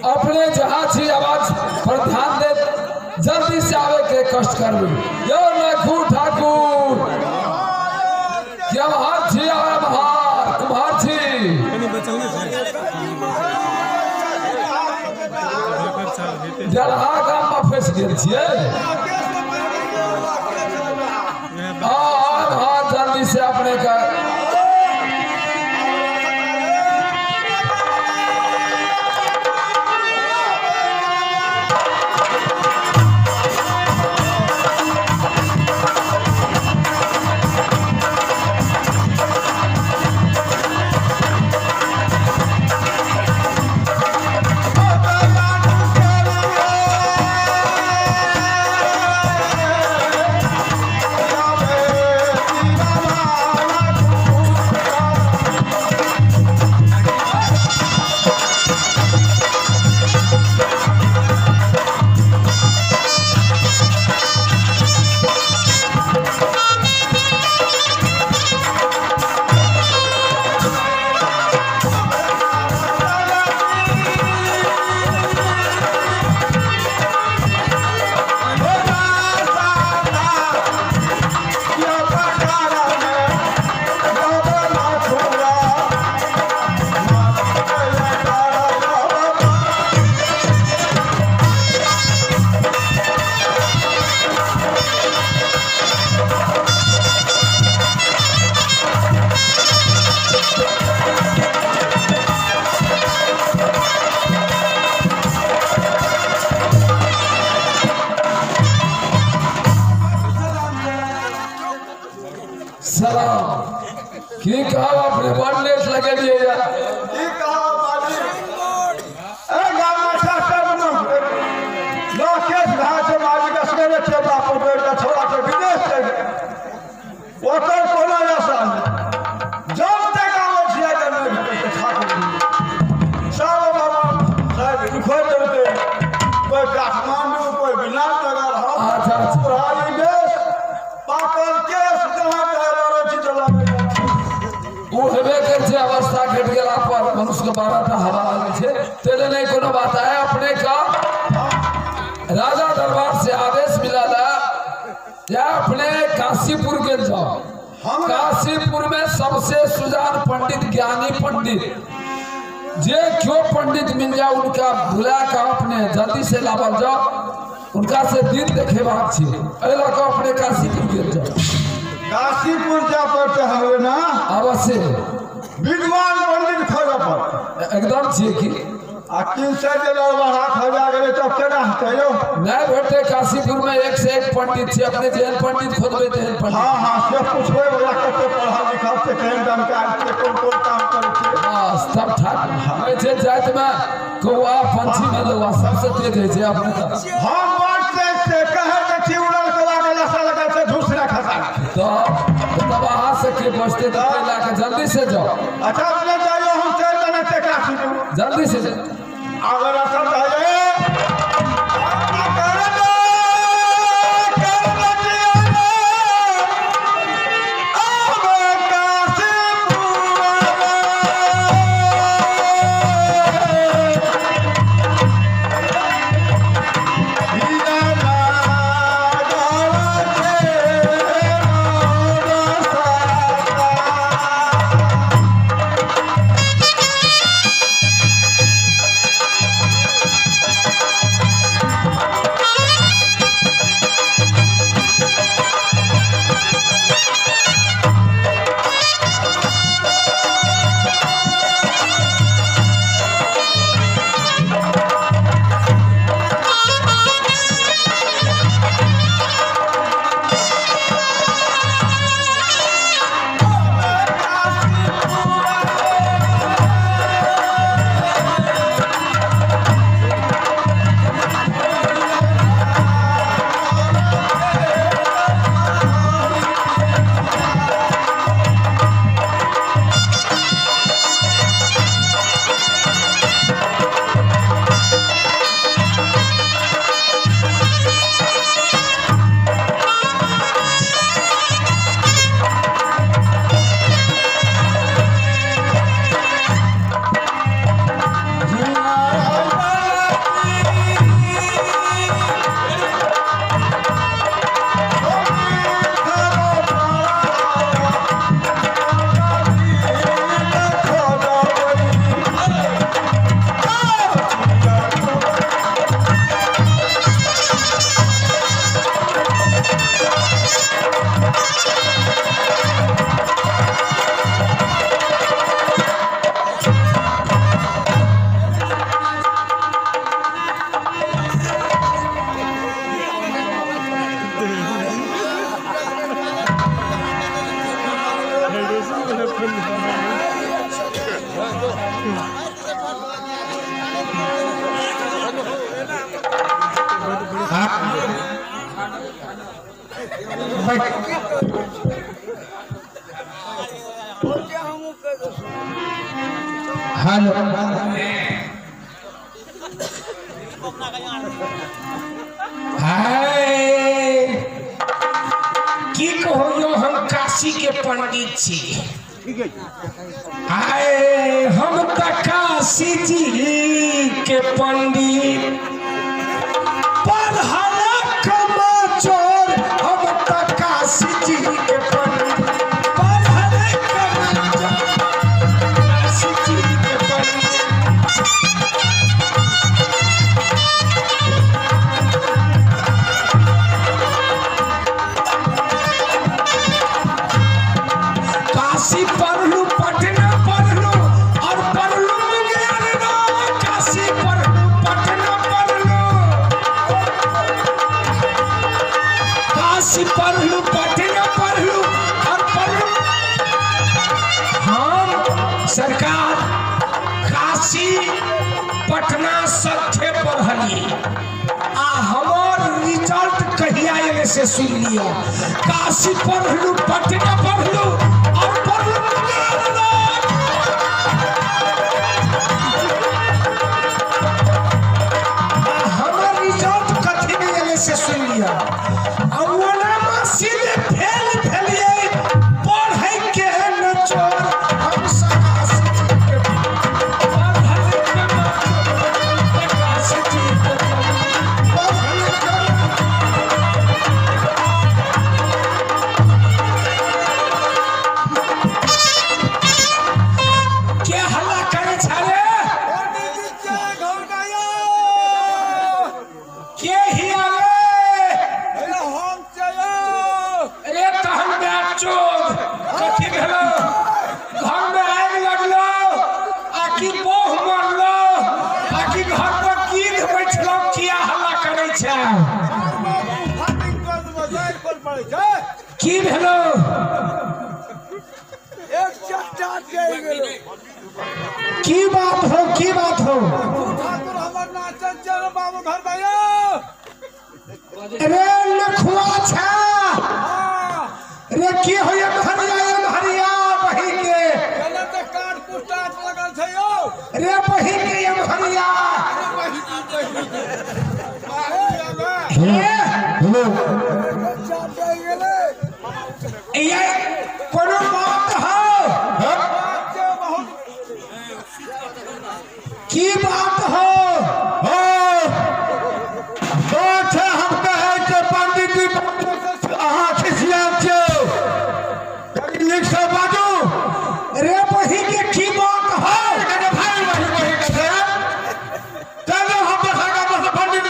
अपने जहाँ छी आवाज पर ध्यान दे, जल्दी से आवे के कष्ट करबू। यो नखू ठाकुर केम्हर छी? एम्हर कुम्हर छी? जलहा गाम में फंसि गेल छियै। हाँ, जल्दी से अपने का सलाम। की कहब, अपने बड़ लेट लगेलियै या। की कहब मालिक, ए गाममे ट्रैक्टर लोकेश भए छै मालिक, असगरे छै बाप बेटा, छोड़ा छै विदेश चलि गेल, ओकर कोनो आशा नहि। जब तक आबै छियै तऽ नहि भेटै छै। ठाकुर सब बाबा साहेब खोजि देलकै, कोइ काठमांडू, कोइ विराटनगर। हम अच्छा, अच्छा। बुढ़ारी देश पाकल केश जहाँ कहे लड़ै छी तऽ लड़ै छी। ओ हेबे कर छै, अवस्था घटि गेला पर मनुष्य के 12 टा हवा लगै छै, तेरे नहीं कोनो बात है। अपने का राजा दरबार से आदेश मिला था या अपने काशीपुर के जाओ। काशीपुर में सबसे सुजान पंडित, ज्ञानी पंडित, जे क्यों पंडित मिल जाए, उनका बुला के अपने जल्दी से लावल जाओ। उनका से दिन देखेबाक छै। एहि लऽ कऽ अपने काशीपुर गेल जाओ। काशीपुर जाय पड़तै हमरे ना? अवश्य। विद्वान पंडित खोजऽ पड़तै। एकदम छियै की। आ 300 जे दरमाहा खोजा गेलै तब केना हेतै यौ? नहि भेटतै। काशीपुर में एक से एक पंडित छै। अपने जेहन पंडित खोजबै तेहन पंडित। हँ हँ, से पुछबै ओकरा, कते पढ़ल लिखल छै, केहन जानकार छै, कोन कोन काम करै छै। बस तब ठाक होइ छै। जातिमे कौआ पंछी में लौआ सबसे तेज होइ छै अपने तऽ। हम बड़ तेज छै, कहै जे छी, उड़ल कौआ के लसा लगै छै, झूस ने खसा। तऽ तब अहाँ से के बचते? तऽ ताहि लए कऽ जल्दी से जाओ। अच्छा, अपने जाइयो, हम चलि देने छियै काशीपुर। जल्दी से जाओ। अगर असर भए जाए कर दे, कर दे जिया, अब काशीपुर हेलो हाय की कहो यो हम काशी के पंडित छी। आए हम त काशी जी के पंडित पढ़ल कमा चोर, हम त काशी जी के पंडित पढ़ल कमा चोर, काशी जी के पंडित। काशी पढ़लू पटना पढ़लू और पढ़लू मुंगेर, काशी पढ़लू पटना पढ़लू, काशी पढ़लू पटना पढ़लू और पढ़लू। हम सरकार काशी पटना सत्य पढ़ली आ हमर रिजल्ट कहिया एले से सुन लिया। काशी पढ़लू पटना पढ़लू और पढ़लू मुंगेर। हमर रिजल्ट कथी में एले से सुन लिया। आ ओना सीधे फेल भेलिए पढ़ै के न चोर, हम काशी जी के पढ़ल कमा चोर, काशी जी के पढ़ल कमा। के हल्ला करे छले के हिया रे? अरे तहन बैठ चोद कथी भेलो? घर में आगि लगलो आ कि बोह मरलो आ कि घर पर कीद बैठलो, किया हल्ला करे छै? की भेलो? की बात हो, की बात हो? अरे नखुआ छा रे, की होय हरिया हरिया बही के रे, बही के एम हरिया ये कोनो बात हो? की बात हो? बात है हम कहै छै पंडित जी अहाँ खिसियाल छियौ, कनि नीकसँ बाजू। रे बही के की बात हो? कने भाई बही बही के छै। चलू हम दोसर गाम से पंडित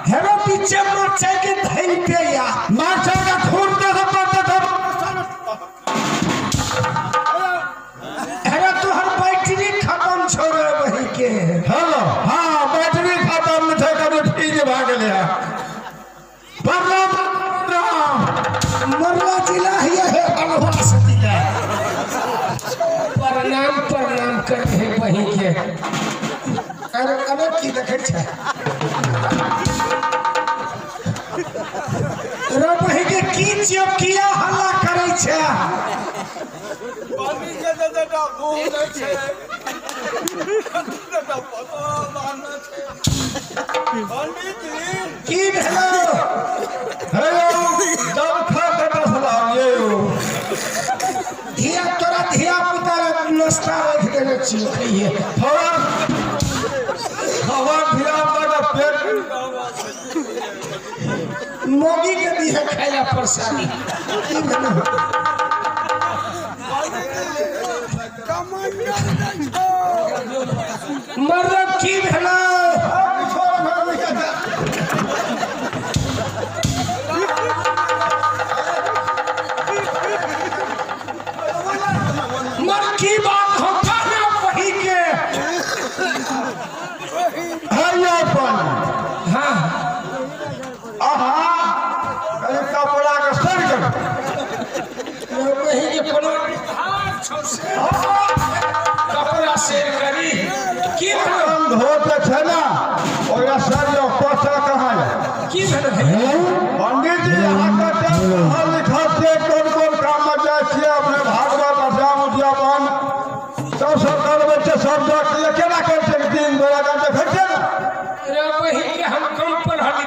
हेरो पीछे मरचाई के धैल पे या मास्टर के खून के सब पड़ते थे। हेरो तोहर बैटरी खत्म छौ रे बही के। हेलो हाँ बैटरी खत्म छै, कनि फ्रीज भए गेलै हँ। प्रणाम प्रणाम। मरला जिला हिया है अलवा से जिला। प्रणाम प्रणाम कर हे बही के। अरे अरे की देखै छै रे बही के? की छियौ, किया हल्ला करै छै? की भेलो? हे यौ जब खा के बसलाम ये यौ। धिया तोरा धिया पुता नाश्ता राखि देने छियौ खाइए। थोड़ा खबर धिया पुता के पेट मौगी के दिहे खाइला प्रसादी। की भेलो? मरब की भेलो? मर की बात हो कहना वही के? हे यौ पंडित हाँ अहाँ कनि कपड़ा के सर करू। वही के कोनो छौ से कपड़ा शेर करी की भेलो? धोत छै ने ओकरा सर यौ पोसा कहाँ यऽ? की भेलो? पंडित जी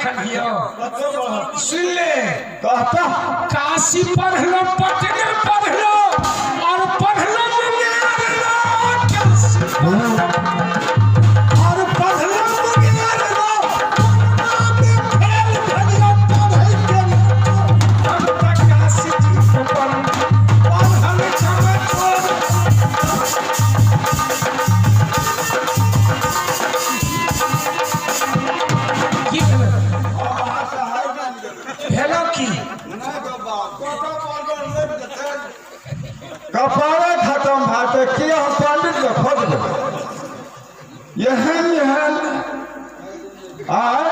लिखल हियो? सुन ले। कहता। काशी पढ़लो, पटना पढ़लो और पढ़लो मुंगेर रो। काशी और पढ़लो मुंगेर रो, पटना में फेल भेलियो पढ़ै के। हम तऽ काशी जी के पढ़ल कमजोर। की भेलो? भेलो की? कपारे खत्म भए कि हम पंडित के खोज लेबै। एहन एहन आय।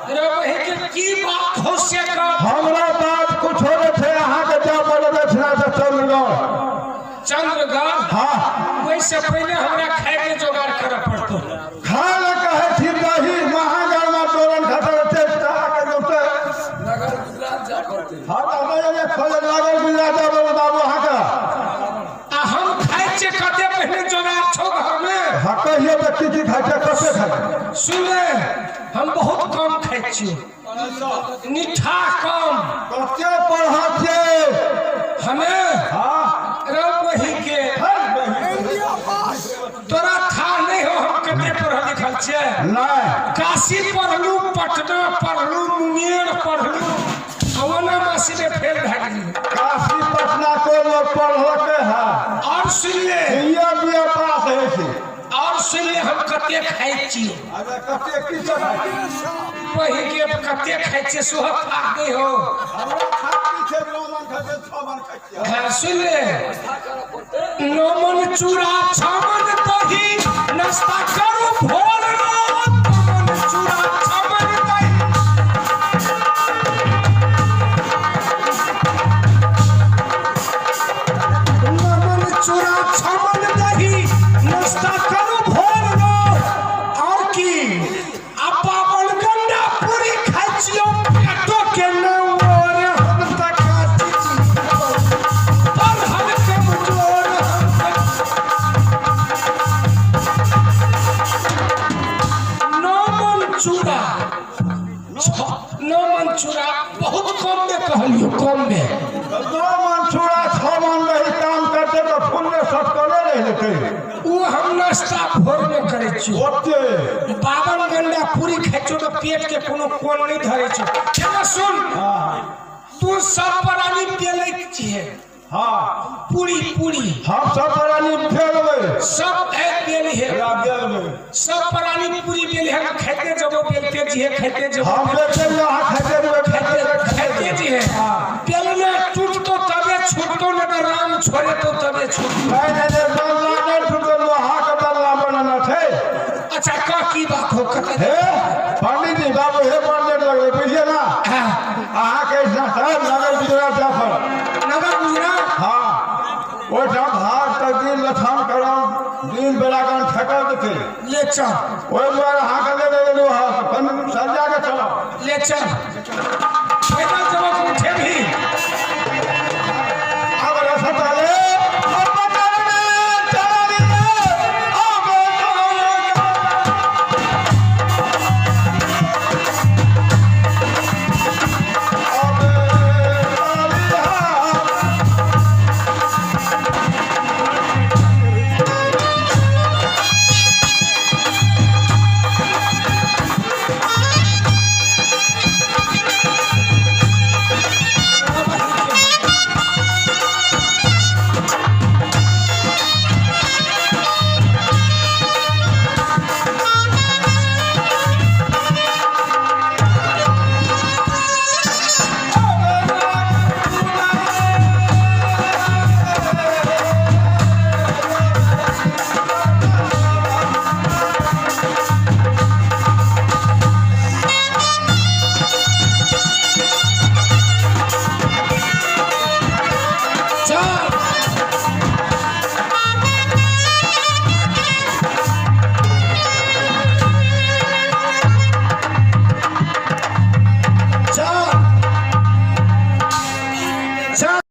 रे बही के की बात हो से कह। हमरा बात कुछो नहि छै, अहाँके जा पड़े दक्षिणा से चंद्रगढ़। चंद्रगढ़? हाँ। ओहिसे पहिले हमरा खाय के जोगाड़ करऽ पड़तो। खाय लए कहै छी दही महागढ़मे तोरण खतर के जोते। नगर गुजरात जा पड़ते। हाँ, तऽ नहि खोज लागल गुजरात जा पड़े बाबू अहाँके। आ हम खाय छियै कते पहिने जोगाड़ छौ घरमे। हाँ, कहियो तऽ की की खाइ छै, कते खाइ छै? सुन ले, हम बहुत कम खाय छियै, निठा कम। कते पढ़ल छियै? हमे? हाँ। रे बही के, तोरा था नहीं हो हम कते पढ़ल लिखल छियै। नहि। काशी पढ़लू, पटना पढ़लू, मुंगेर पढ़लू, अवना मासी में फेल भए गेलियै। काशी पटना को लोग पढ़लकै है। और सुन ले। बीए बीए पास होइ छै। और सुन ले, हम कते खाइ छियै। अरे कते की सब खाइ छै? वही के कते खाइ छियै सोह खा गई हो। हमरा खाइ छै 9 मन खाइ छै, 6 मन खाइ छियै। हाँ, सुन ले, 9 मन चूड़ा 6 मन दही नाश्ता करू भोर रो। 9 मन चूड़ा 6 मन दही। 9 मन चूड़ा 6 मन दही नाश्ता करू भोर रो। और की आ 52 गंडा पूरी खाइ छियौ पेटो के नौर। हम तऽ काची छी पढ़ल कमजोर। हम तऽ 9 मन चूड़ा 9 मन चूड़ा बहुत कम में कहलियो, कम में। 9 मन चूड़ा 6 मन दही काम करते तऽ फूलने सटकले रहि जेतै। ओ हम नाश्ता भोर में करै छियौ। ओते। 52 गंडा पूरी खाइ छियौ तऽ पेट के कोनो कोन नहीं धरै छौ। केना सुन, तू सब प्राणी बेलै छियै। हाँ। पूरी पूरी। हम सब प्राणी फेलबै। सब बेल है। बेलबै। सब प्राणी पूरी बेल है, खाइते जबो बेलते जिहे, खाइते जबो। हम बेचै अहाँ खाइते जेबै। खाइते खाइते जिहे। बेलने टूटतो तबे छूटतो, नहीं तऽ राम छोड़े तो तबे छूटतो। नहीं नहीं नहीं, बल्ला नहि टूटल, लोहा के बल्ला बनाना छै। अच्छा कह, की बात हो, कते? हे पंडित जी बाबू, हे पंडित लगलै बुझिए ना। हाँ। अहाँके साहेब नगर गुजरात जा पड़त। नगर गुजरात? हाँ, ओहिठाम भाग तकदीर लछन करम दिन बेरागन ठेकल देतै। ले चल। ओहि दुआरे अहाँके ले लेलहुँ हँ, सरिया के चलब। ले चल, पैदल जब उठे भी। अब रसता ले अब चलने चलने अब चलने। अब चल चल।